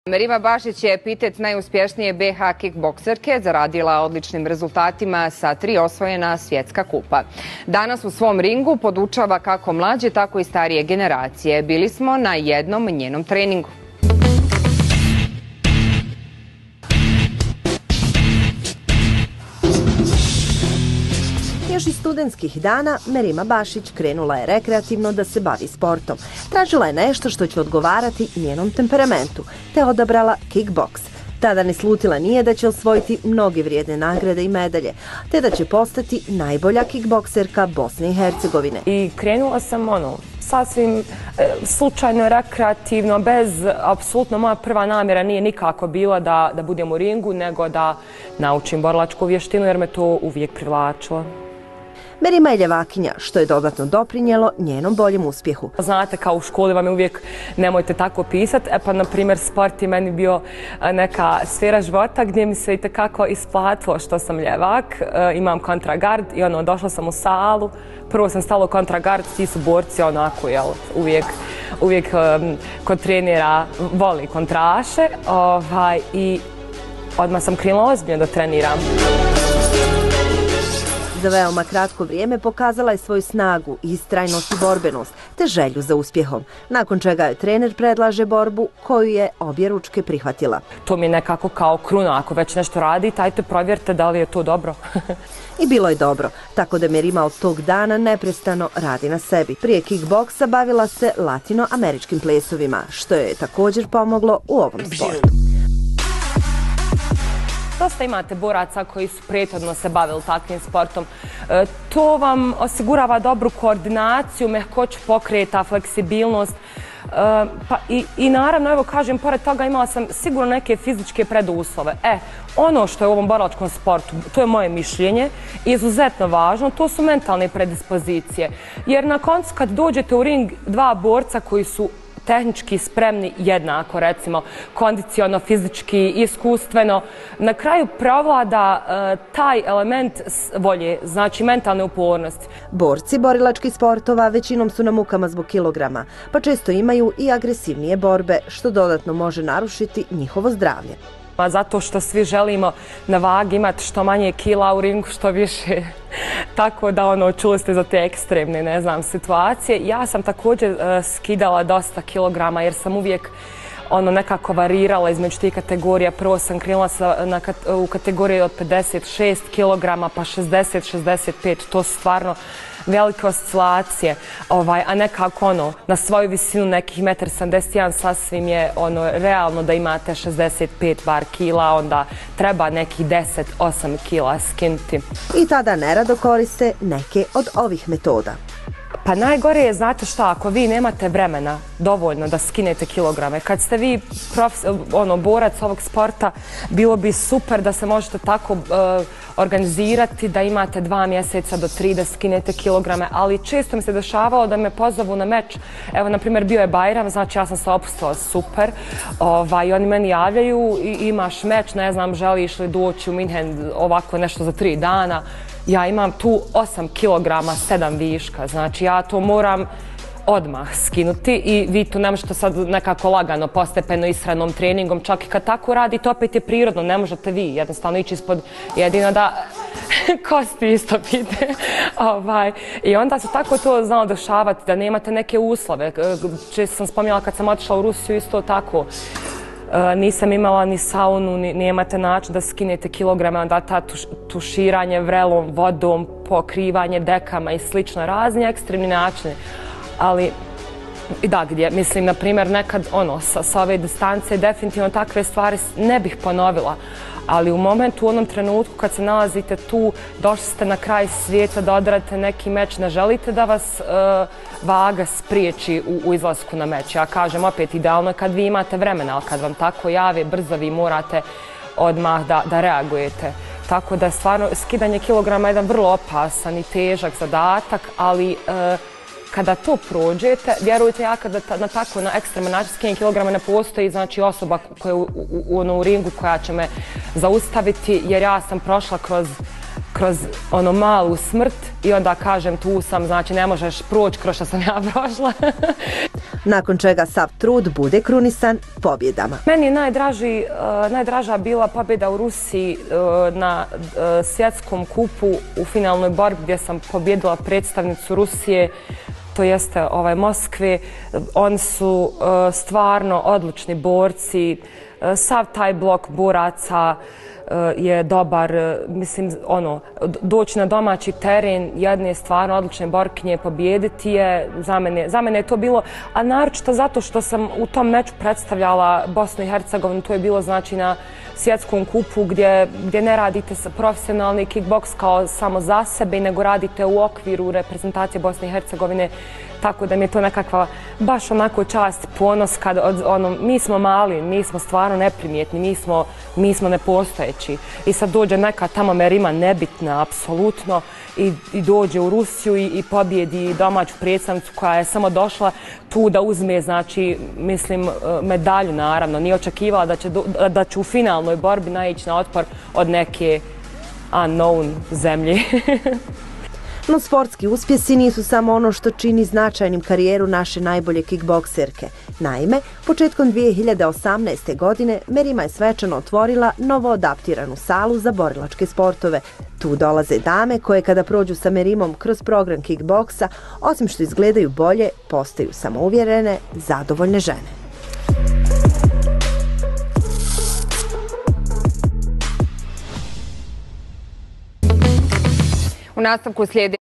Merima Bašić je epitet najuspješnije BH kickbokserke, zaradila odličnim rezultatima sa 3 osvojena svjetska kupa. Danas u svom ringu podučava kako mlađe, tako i starije generacije. Bili smo na jednom njenom treningu. Još iz studentskih dana Merima Bašić krenula je rekreativno da se bavi sportom. Tražila je nešto što će odgovarati njenom temperamentu, te odabrala kickboks. Tada ne slutila nije da će osvojiti mnoge vrijedne nagrade i medalje, te da će postati najbolja kickbokserka Bosne i Hercegovine. I krenula sam sasvim slučajno, rekreativno, bez, apsolutno moja prva namjera nije nikako bila da budem u ringu, nego da naučim borilačku vještinu jer me to uvijek privlačilo. Merima je ljevakinja, što je dodatno doprinijelo njenom boljem uspjehu. Znate, kao u školi vam je uvijek nemojte tako pisati. Pa, na primjer, sport je meni bio neka sfera života gdje mi se itekako isplatilo što sam ljevak. Imam kontragard i došla sam u salu. Prvo sam stala u kontragard, ti su borci onako, uvijek kod trenera voli kontraše. I odmah sam krenula ozbiljno da treniram. Za veoma kratko vrijeme pokazala je svoju snagu, istrajnost i borbenost, te želju za uspjehom, nakon čega je trener predlaže borbu koju je obje ručke prihvatila. To mi je nekako kao kruna, ako već nešto radite, ajte provjerite da li je to dobro. I bilo je dobro, tako da Merima od tog dana neprestano radi na sebi. Prije kickboksa bavila se latinoameričkim plesovima, što je također pomoglo u ovom sportu. Dosta imate boraca koji su prethodno se bavili takvim sportom. To vam osigurava dobru koordinaciju, mehkoću pokreta, fleksibilnost. I naravno, evo kažem, pored toga imala sam sigurno neke fizičke preduslove. Ono što je u ovom borilačkom sportu, to je moje mišljenje, izuzetno važno, to su mentalne predispozicije. Jer na koncu kad dođete u ring dva borca koji su tehnički spremni jednako, recimo, kondiciono, fizički, iskustveno. Na kraju prevlada taj element volje, znači mentalne upornosti. Borci borilačkih sportova većinom su na mukama zbog kilograma, pa često imaju i agresivnije borbe, što dodatno može narušiti njihovo zdravlje. Zato što svi želimo na vagi imati što manje kila, u ringu što više. Tako da čuli ste za te ekstremne, situacije. Ja sam također skidala dosta kilograma jer sam uvijek nekako varirala između tih kategorija. Prvo sam krenula u kategoriji od 56 kilograma pa 60-65. To su stvarno velike oscilacije, a nekako na svoju visinu nekih 1,71 m sasvim je realno da imate 65 bar kila, onda treba nekih 10-8 kila skinuti. I tada nerado koriste neke od ovih metoda. Pa najgore je, znate šta, ako vi nemate vremena dovoljno da skinete kilograme, kad ste vi borac ovog sporta, bilo bi super da se možete tako organizirati da imate 2 mjeseca do 3 da skinete kilograme, ali često mi se dešavalo da me pozovu na meč. Evo, na primjer, bio je Bajram, znači ja sam se opustila super i oni meni javljaju, imaš meč, ne znam, želiš li doći u Minhen ovako nešto za 3 dana. Ja imam tu 8 kilograma, 7 viška, znači ja to moram odmah skinuti i vi tu ne možete sad nekako lagano, postepeno ishranom, treningom, čak i kad tako radite, opet je prirodno, ne možete vi jednostavno ići ispod, jedino da kosti istopite. I onda se tako to znalo dešavati, da nemate neke uslove. Često sam spominjala kad sam otišla u Rusiju, isto tako. Nisam imala ni saunu, nemate način da skinete kilograme, onda ta tuširanje vrelom, vodom, pokrivanje dekama i slično, razni ekstremni načini. Ali, da, mislim, na primjer, nekad, sa ove distance, definitivno takve stvari ne bih ponovila. Ali u momentu, u onom trenutku kad se nalazite tu, došli ste na kraj svijeta da odradite neki meč, ne želite da vas vaga spriječi u izlasku na meč. Ja kažem, opet, idealno je kad vi imate vremena, ali kad vam tako jave, brzo vi morate odmah da reagujete. Tako da je stvarno skidanje kilograma jedan vrlo opasan i težak zadatak, ali kada to prođete, vjerujte, ja kada na ekstreman način skinem kilograma ne postoji, znači osoba koja je u ringu koja će me zaustaviti, jer ja sam prošla kroz malu smrt i onda kažem tu sam, znači ne možeš proći kroz što sam ja prošla. nakon čega sav trud bude krunisan pobjedama. Meni je najdraža bila pobjeda u Rusiji na svjetskom kupu u finalnoj borbi gdje sam pobjedila predstavnicu Rusije, to jeste Moskve. Oni su stvarno odlični borci. Sav taj blok boraca je dobar, mislim, doći na domaći teren jedne stvarno odlične borkinje, pobijediti je, za mene je to bilo, a naročito zato što sam u tom meču predstavljala Bosnu i Hercegovinu, to je bilo znači na svjetskom kupu gdje ne radite profesionalni kickboks kao samo za sebe, nego radite u okviru reprezentacije Bosne i Hercegovine, tako da mi je to nekakva baš onako čast, ponos kad mi smo mali, mi smo stvarno neprimjetni, mi smo nepostojeći i sad dođe neka tamo Merima nebitna, apsolutno, i dođe u Rusiju i pobjedi domaću predstavnicu koja je samo došla tu da uzme, znači, mislim, medalju naravno. Nije očekivala da će u finalnoj borbi naići na otpor od neke unknown zemlje. No sportski uspjesi nisu samo ono što čini značajnim karijeru naše najbolje kickbokserke. Naime, početkom 2018. godine Merima je svečano otvorila novo adaptiranu salu za borilačke sportove. Tu dolaze dame koje kada prođu sa Merimom kroz program kickboksa, osim što izgledaju bolje, postaju samouvjerene, zadovoljne žene. U nastavku slijedi